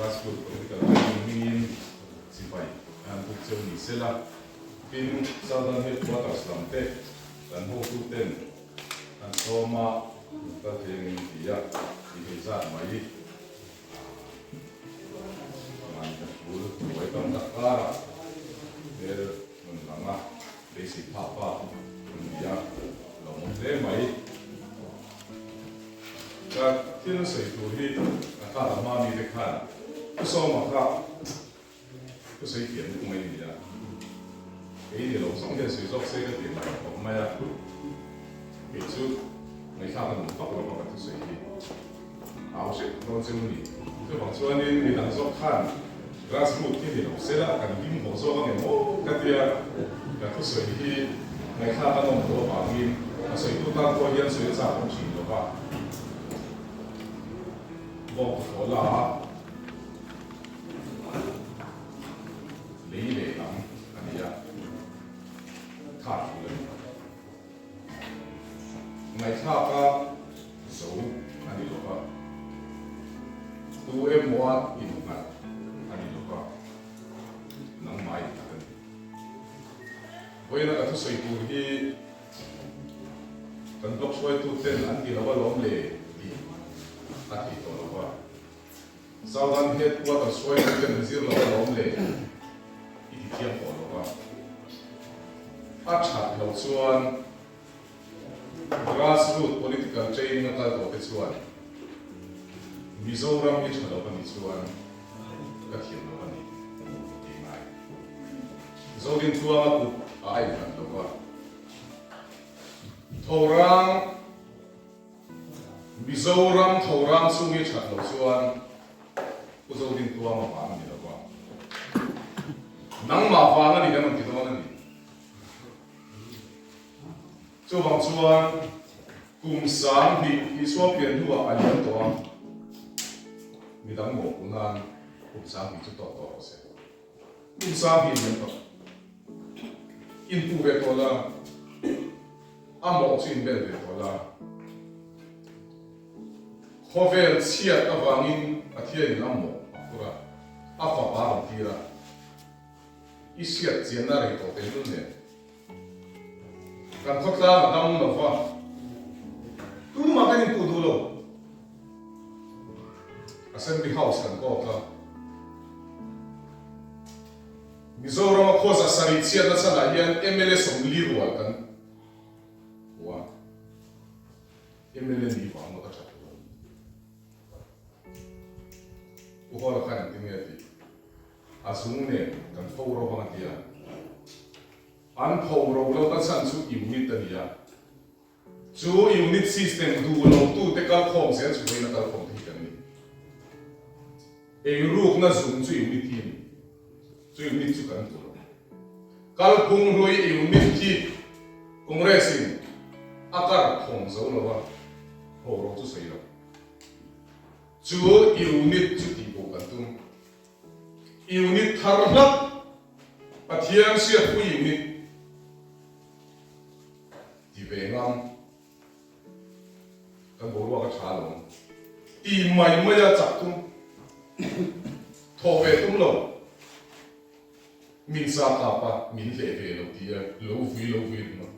Grassroot Political Training hmingin chibai an buk cheu ni sela. Tin, Southern Headquarters lam te kan hotuten an sawm a, an kal thei angin an ti a, tih hei zat mai. Van ka tul buai tam tak karah hmel rawn lang a, beisei phak bak an ni a, lo awm hle mai. Ka thil sawi tur hi a kar a hma mite khan Pu Sawma kha thu sawi thiam lutuk mai ni a, kei ni lo zawng hian sawi zawk se ka ti mai khawp mai a, kei chu ngaihthlak a nuam vak lo a ka thusawi hi au hrep dawn cheu ni. Chuvang chuanin mi dang zawk khan grass root hi ni lo se la kan hlim haw zawk ang em aw ka tia, ka thusawi hi ngaihthlak a nawm lo avangin a sawitu tan pawh hian sawi a chak awm thin lo va, bawk thaw la a. Lei leh lam a ni a, tha thul a ni. Ngaihthlak a zo a ni lo va, tu emaw a innghat a ni lo va, nangmah innghat a ni. Vawiina ka thusawi tur hi kan blog hruaituten an ti lo alawm le tih a thei tawh lo va. Southern Headquarters hruaitu ten zir lo a lawm le i ti thiam tawh lo va. A that loh chuan grassroot political training a kal tawh te chuan Mizoram hi tha lo a nih chuan ka thiam lo a ni tih ngai. Zodintluanga kut a aihlan lo va. Thorang. Mizoram thoram chhung hi that loh chuan Pu Zodintuama vang a ni lo va, nangmah vang a ni kan rawn ti dawn a ni. Chuvang chuan kum 2000 Isua pian hnuah a liam tawh a, midang mawhpuh nan kum 2000 chu tawk tawh rawh se. Kum 2000 liam tawh inpuh ve tawh la. A mawh chu inbel ve tawh la. Khawvel chhiat avangin Pathianin a mawh a phur a, a fapa a rawn tir a. I hriat chianna rei tawh tehlul nen. Kan khawtlang a dam lo va, tumah kan inpuh duh lo. Assembly House kan kawk a. Mizoram a khawza sarih chhiatna chhanah hian mla 40 rual kan hmu a, mla ni vang ngawt a tha tur a ni. Pu Hawla khan engtin nge a tih? A zung nen kan pho ro vang a ti a, an pho ro lohna chhan chu unit a ni a, chu unit system duh lo tute kalkhawm zel chu vawiin a kalkhawm te hi kan ni. Eirukna zung chu unit hi a ni. Chu unit chu kan tur. Kalphung hlui unit hi Congress in a kar khawm zo lo a, ho ro chu sawi lo. Chu unit chu tih pawh kan tum. Unit thar hlak Pathian hriatpui unit ti ve ngam. Kan boruak a tha lo. Ti mai mai a chak tum. Thawh ve tum lo. Min sa kap a, min hleh ve lo ti a, lo vui lo vui ringawt.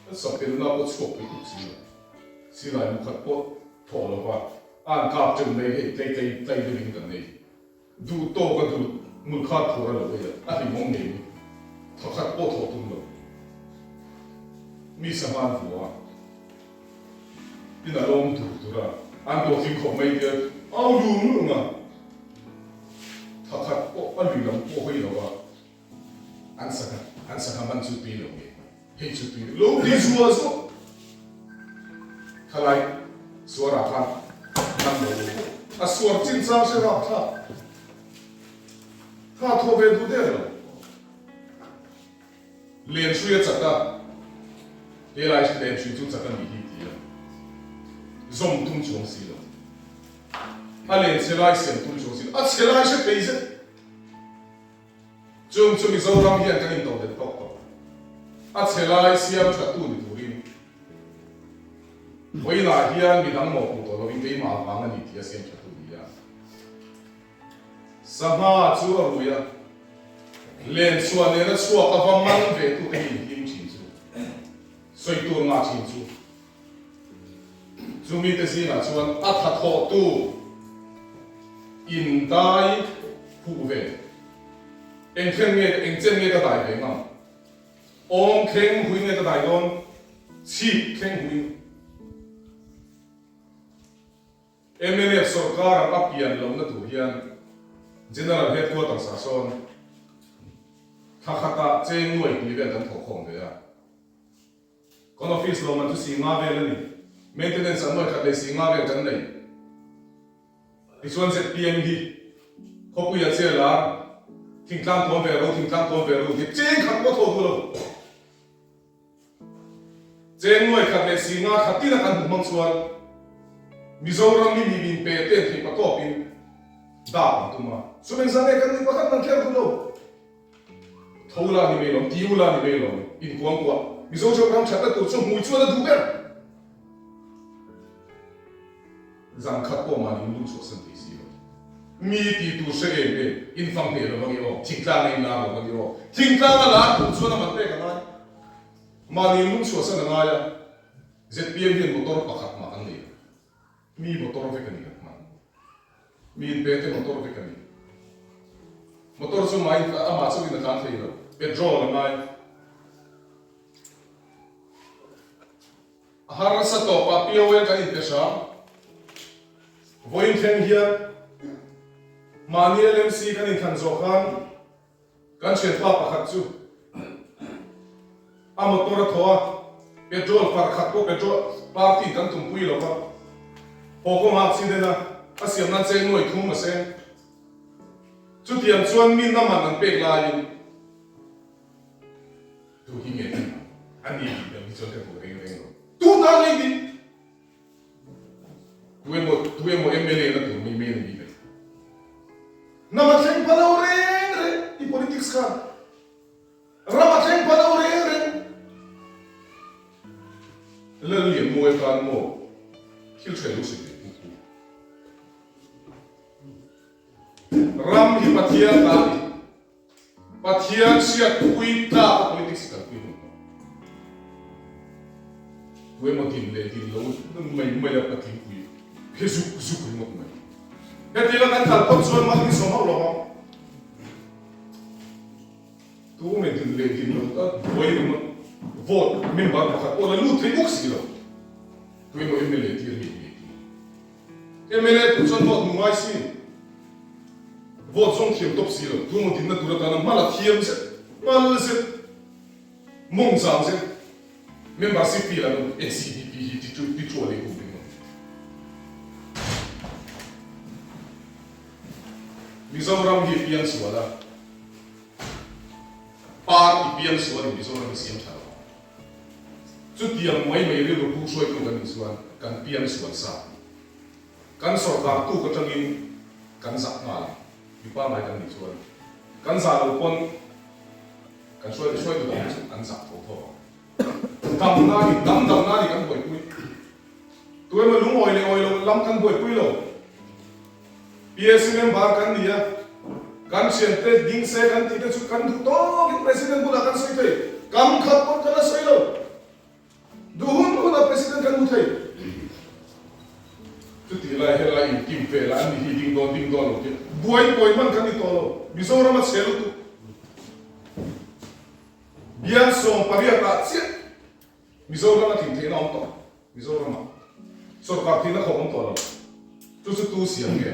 Kan sapelna pawh chhuak pui tuk si lo. Silai mukhat pawh thawh lo va, a an kap teuh mai hei tlei tlei tlei deuhin kan nei. Duh tawk a duh hmul kha thur a lo ei a, a hlimawm ngei mai. Thawkhat pawh thawh tum lo. Mi sangha an vua a, tin a lawm tur tur a, an hlawhtling khawp mai tia au lung lung a, thawkhat pawh a lui lam pawh hawi lo a, an sangha an sangha man chu tui lo ngei mai. Hei chu tui lo ti zuah zuah khalai suarah khan man lo a suar chin chang hre rap thlak kha thaw ve duh der lo len hrui a chat a helai len hrui chu chat a nih hi ti a zawm tum chuang si lo a len chhe lai siam tum chuang si lo a chhe lai hre thei zet. Chung chu Mizoram hian kan intodelh tawk tawh. A chhe lai siam tha tu ni turin vawiinah hian midang mawhpuh tawh lovin keimah avang a ni tih a siam tha tu ni a. Sangha chu a rui a, len chhuah nena chhuak a va man ve tu te hi inhlim thin chu, sawi tur ngah thin chu. Chumi te zingah chuan a tha thawh tu in dai huh ve. Eng thleng nge, eng chen nge ka dai ve ngam? Awm thleng hui nge ka dai dawn? Chhip thleng hui. Mnf sorkar ang a pian lohna tur hian General Headquarters ah sawn thla khatah cheng nuai tih vel kan thawhkhawm ve a. Kan office lo man chu singa vel a ni. Maintenance ah nuai khat leh singa vel kan nei. Tichuan zpm hi khawpuia che lar thingtlang tawn ve ru, thingtlang tawn ve ru tih cheng khat pawh thawh duh lo. Cheng nuai khat leh singa khat tina kan hmuh hmang chuan Mizoram hi mi min pe ten theih patawpin dak an tum a. Chumi zan e kan ni pakhat man kher duh lo. Tho la ni mai lawm, tiu la ni mai lawm, inkuang kuah. Mizo chauh ram thatna tur chu hmui chuan a duh ber. Zan khat pawh mahni in lung chhuahsan thei si lo. Mi ti tur hre em em, in fang hneh lo vang i aw, thingtlang a in lar lo vang i aw. Thingtlang a lar tur chuan a man pek a ngai. Mahni in lung chhuahsan a ngai a, zpm hian motor pakhat mah kan nei lo. Mi motor vek a ni kan hman. Mi inpe te motor vek a ni. Motor chu mah in amah chauhin a tlan thei lo. Petrol a ngai. A harsa tawpah POL kan inpe hram. Vawiin thleng hian mahni LMC kan inthlan zawh khan Kan thianpa pakhat chu a motor a thaw a, petrol far khat pawh petrol party kan tumpui lo va, haw kawngah accident a, a siam nan cheng nuai thum a seng. Chutiang chuan mi naman an pek laiin tu hi nge tih a ni tih dang hi chuan ka duh reng reng lo. Tu tan ngei tih? Tu emaw tu emaw mla na tur mai mai a ni ve. Hnam a thleng pha lo reng reng i politics khan ram a thleng pha lo reng reng. Lallian mawi atan maw thil tha lo sawi ve puk puk. Ram hi Pathian ta a ni. Pathian hriat pui tlak a politics hi kalpui hun tawh. Tu emaw din leh din lo mai mai a patling pui phe zuk zuk ringawt mai. Hetiang a kan kal phawt chuan mal min sawm hauh lo ang. Tu emaw din leh din lo ta buai ringawt vote member pakhat pawh la lut thei bawk si lo. Tu emaw mla tir hi nge ti. Mla tur chuan vote hmu ngai si, vote zawng thiam tawp si lo, tu maw dinna tur atana hma la thiam zet, mal zet, mawng zang zet, membership fee la lo NCDP hi ti ti chuan ei kum ringawt. Mizoram hi piang sual a, party piang sual in Mizoram hi siam tha lo. Chutiang mai mai rilru pu hruaitu kan nih chuan kan piang sual sa. Kan sorkar tuk atangin kan zah nghal ang. Mi pangngai kan nih chuan kan zah lo pawn kan hruai hruaitu dang te chu an zah tho tho ang. Damna ni, dam damna ni kan buaipui. Tu emaw lungawi leh awi loh lam kan buaipui lo. PAC member kan ni a, kan thiante ding se kan tih te chu kan duh tawkin President bulah kan sawi thei, kam khat pawh kan la sawi lo. Duh hun hunah President kan hmu thei. Chutih lai helai inkim vel ah an ni hi ding dawn ding dawn lo tih buai buai hman kan ni tawh lo. Mizoram a chhe lutuk. Bial 18 ah chiah Mizoram a tling theihna awm tawh. Mizoramah sorkar thihna khawp awm tawh lo. Chu chu tu siam nge?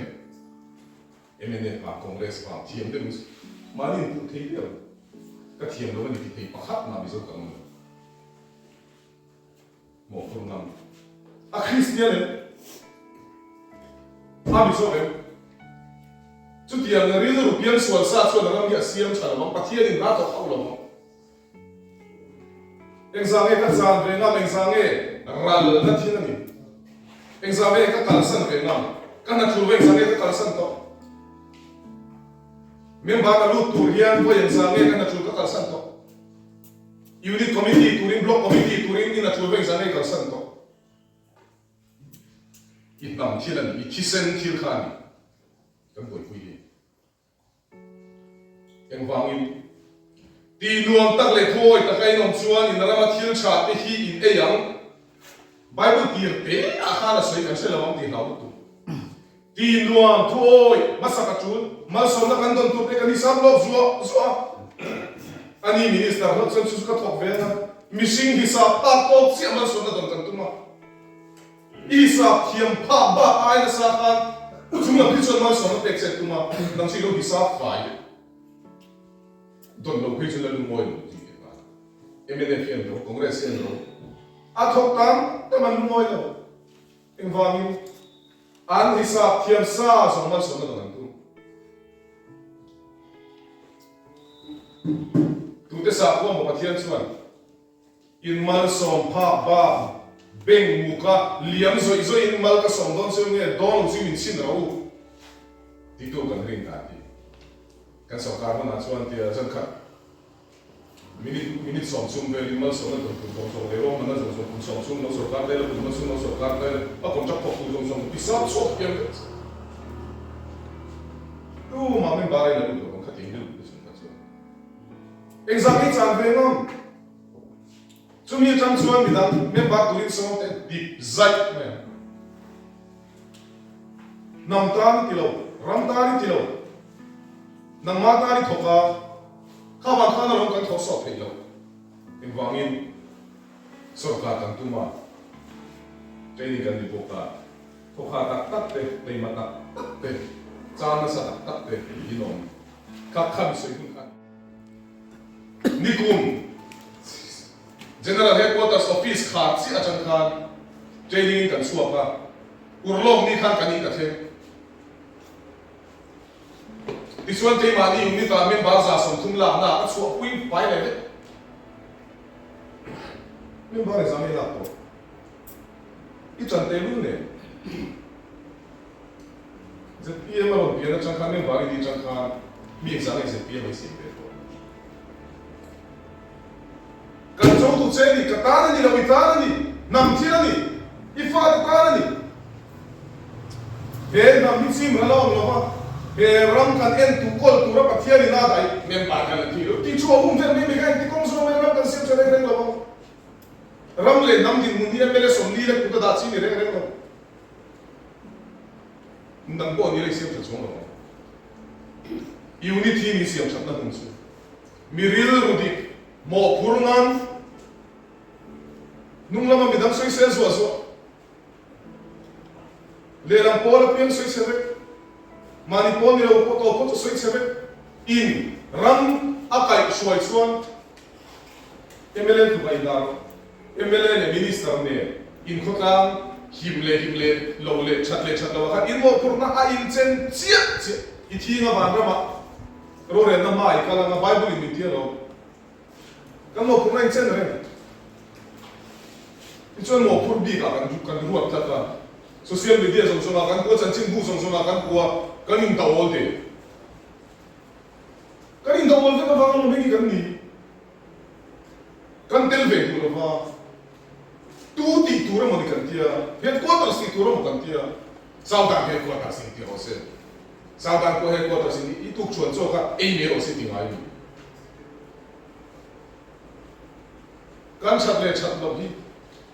Mnf vang, Congress vang, thiam deuh in mahni in puh thei viau. Ka thiam lo a ni ti thei pakhat mah Mizo kan awm lo. Maw phur ngam. A Kristian em? A Mizo em? Chutiang rilru piang sual sa chuan a ram hi a siam tha lo ang, Pathian in hna thawk hauh lo ang. Engzah nge ka zan ve ngam, engzah nge ral na thil a ni? Engzah nge ka kalsan ve ngam, ka hna thul ve engzah nge ka kalsan tawh? Member ka lut tur hian vawi engzah nge ka hna thul ka kalsan tawh? Unit committee turin, block committee turin i hna thul ve engzah nge i kalsan tawh? I hnam thil a ni, i thisen thil kha a ni kan buaipui hi. Engvangin? Tih nuam tak leh thuawi taka in awm chuan in rama thil tha te hi in ei ang. Bible tir te ah khan a sawi kan hre lo ang tih hlau lutuk. Tih nuam thuawi hmasak a tul. Malsawmna kan dawn tur te kan hisap lawk zuah zuah a. Ani minister hlauh chuan chu chu ka thawk ve ang a. Mihring hisap phak tawk chiah malsawmna dawn kan tum a. Hisap thiam phak bak ai nasa khan chung lam hi chuan malsawmna pek che tum a, nang chu i lo hisap fai. Dawn lo phei chu la lungawi lo tih leh nghal. Mnf hian lo, Congress hian lo a thawk tam tam an lungawi lo. Engvangin an hisap thiam sa zawng malsawmna dawn an tum. Tute sakhua maw Pathian chuan In malsawm phak bak beng muka liam zawih zawih in mal ka sawm dawn cheu nge dawn lo chu min chhin rawh u titu kan rin dan hi kan sorkar hmunah chuan tia zan khat minute minute sawm chhung vel in malsawmna dawn tur zawng zawng leh ruahmanna zawng zawng kum sawm chhung lo sorkar daih la kum chhung lo sorkar daih la a contract thawk tur zawng zawng ti sap chhuak hiam vek che tumah member a in la lut lo ang khatiang rilru te chung kha chuan engzah nge chan ve ngam. Chumi atang chuan midang member turin sawm te dip zaih mai ang. Hnam tan i ti lo, ram tan i ti lo, nangmah tan i thawk a, kha vang khan alawm kan thawk sawt theih loh. Engvangin sorkar kan tum a, training kan ni bawk a, thawkha tak tak te, hleima tak tak te, chan nasa tak tak te in awm. Kha kha mi sawi hun kha a ni. Nikum General Headquarters Office khar chiah atang khan training in kan chhuak a, urlawk ni khan kan in ka thleng. Tichuan keimahni unit ah member 130 lakna ah ka chhuahpui pai leh vek. Member exam i lak tawh. I chan teh lul nen. ZPM a rawn pian atang khan member i nih atang khan mi engzah nge ZPM a i siam ve tawh? Kan cho tu che ni, ka tan a ni lo, i tan a ni, hnam thil a ni, i fate tan a ni. He hnam hi chim ral a awm lo va, he ram kan en tu kawl tura Pathian in a daih member kan la thi lo tih chu a um vel mai mai kha engti kawng zawng mai ram kan siam tha reng reng lo va. Ram leh hnam dinhmun hi MLA 40 leh kut a dah chi ni reng reng lo. Nang pawh ni la i siam that chuang lo ang. Unit hi min siam thatna hmun chu mi rilru dik, mawhphur ngam, hnung lama midang sawisel zuah zuah, lehlam pawl apiang sawichhe vek, mahni pawl ni lo pawh tawp pawh chu sawichhe vek, in ram a kaih hruai chuan mla tluk a inlar rawh. Mla leh Minister nen inkhawtlang him leh him leh lo leh that leh that lo ah khan inmawhphurhna a inchen chiah chiah. I thinga vanramah rorelna hma i kal anga Bible in min tia lo. Kan mawhphurhna a inchen reng. Tichuan mawhphurh bik ah kan kan ruat tlat a. Social media zawng zawng ah kan kua, chanchinbu zawng zawng ah kan kua, kan indawl de. Kan indawl vek avang alawm heng hi kan ni. Kan tel ve duh lova, tu tih tur emaw ni kan tia, headquarters tih tur emaw kan tia, Southern headquarters in ti rawh se, Southern pawh headquarters in i tuk chuan chaw kha ei mai rawh se ti ngai mi. Kan that leh that loh hi,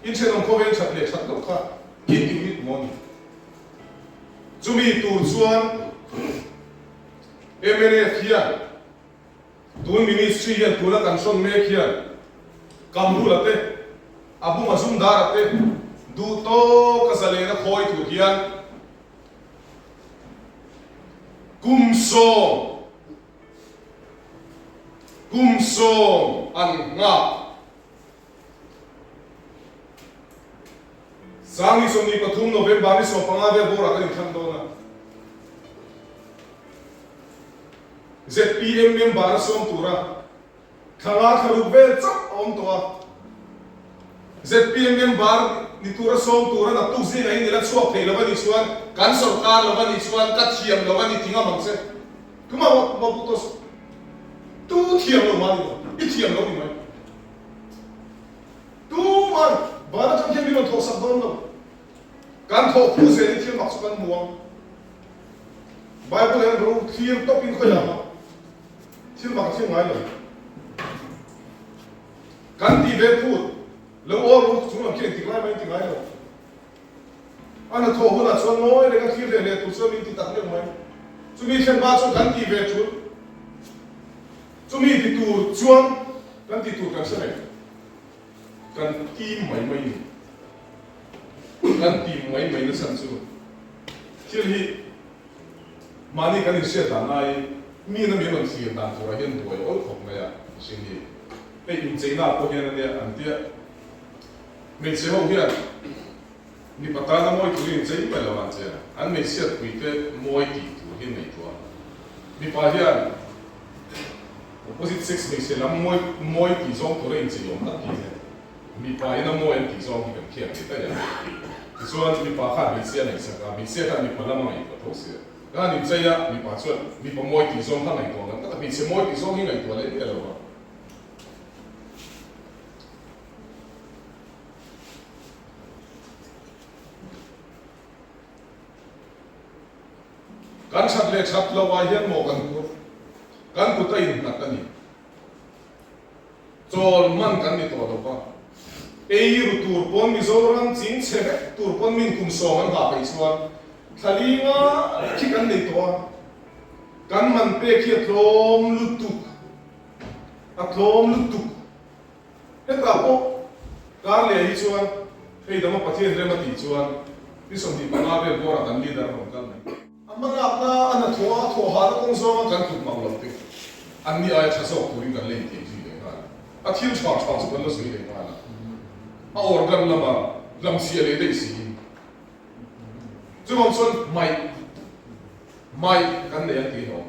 in thenawm khawvel that leh that loh kha in unit maw ni. Chumi tur chuan mnf hian Tun Ministry hian tuna kan hrawn mek hian Kamrula te, Abu Mazumdara te duh tawka zalena khawi tur hian kum sawm kum sawm an nghak. 2023 November ni 15 vel bawrah kan inthlang dawn a. Zpm member a sawm tura thla nga thla ruk vel chauh a awm tawh a. Zpm member ni tura sawm tura naktuk zingah in ila chhuak thei lo a nih chuan kan sorkar lo a nih chuan ka thiam lo a ni ti ngam ang che. Tumah mawh pawh tawh suh. Tu thiam lo mah ni lo, i thiam lo ni mai. Tumah van atang hian min rawn thawhsak dawn lo. Kan thawh phu zel in thil mak chu kan hmu ang. Bible hian ro thlir tawp in khawi ang a. Thil mak a thleng ngai lo. Kan ti ve phut lo aw ru chung lam khi engtik lai mai ti ngai lo. A hnathawh hunah chuan ngawi reng a thlir leh leh tur chuan min ti tak meuh mai. Chumi thlen hma chuan kan ti ve thul. Chumi ti tur chuan kan ti tur kan hre mai. Kan tim mai mai ni. Kan tim mai mai na chhan chu thil hi mahni kan inhriat dan laiin mi na min rawn thlir dan turah hian buai awl khawp mai a mihring hi. Hei incheina pawh hian ania an tia. Hmeichhe ho hian mipa tana mawi turin inchei mai lo an che a, an hmeichhiatpui te mawi tih tur hi ngaihtuah. Mipa hian opposite sex hmeichhe lam mawi mawi tih zawng tura inchei awm tak hi mipa in a mawi an tih zawng hi kan khiat ve daih a. Tichuan mipa khan hmeichhia a ngaihsak a, hmeichhia khan mipa lam a ngaihtuah tho si a. Kan inchei a, mipa chuan mipa mawi tih zawng kha ngaihtuah ngat ngat a, hmeichhe mawi tih zawng hi ngaihtuah leh miah lo a. Kan that leh that loh ah hian maw kan kut kan kut a innghat a ni. Chawl man kan ni tawh lo va. Ei ru tur pawn Mizoram ching chhe vek tur pawn min kum sawm an hah peih chuan thla li nga khi kan nei tawh a. Kan man pek hi a tlawm lutuk a tlawm lutuk. Hetah pawh kar leh hi chuan hei dama Pathian rem a tih chuan ni 25 vel bawrah kan leader a rawn kal mai. A hmalakna a hnathawh a thawh hahna kawng zawnga kan tluk mang lo te an ni aia tha zawk turin kan la intiam zui leh nghal a. A thil tha tha chu kan la sawi leh nghal a. A organ lama hlamchhiah leh daih siin. Chuvang chuan hmaih hmaih kan nei ang tih a awm.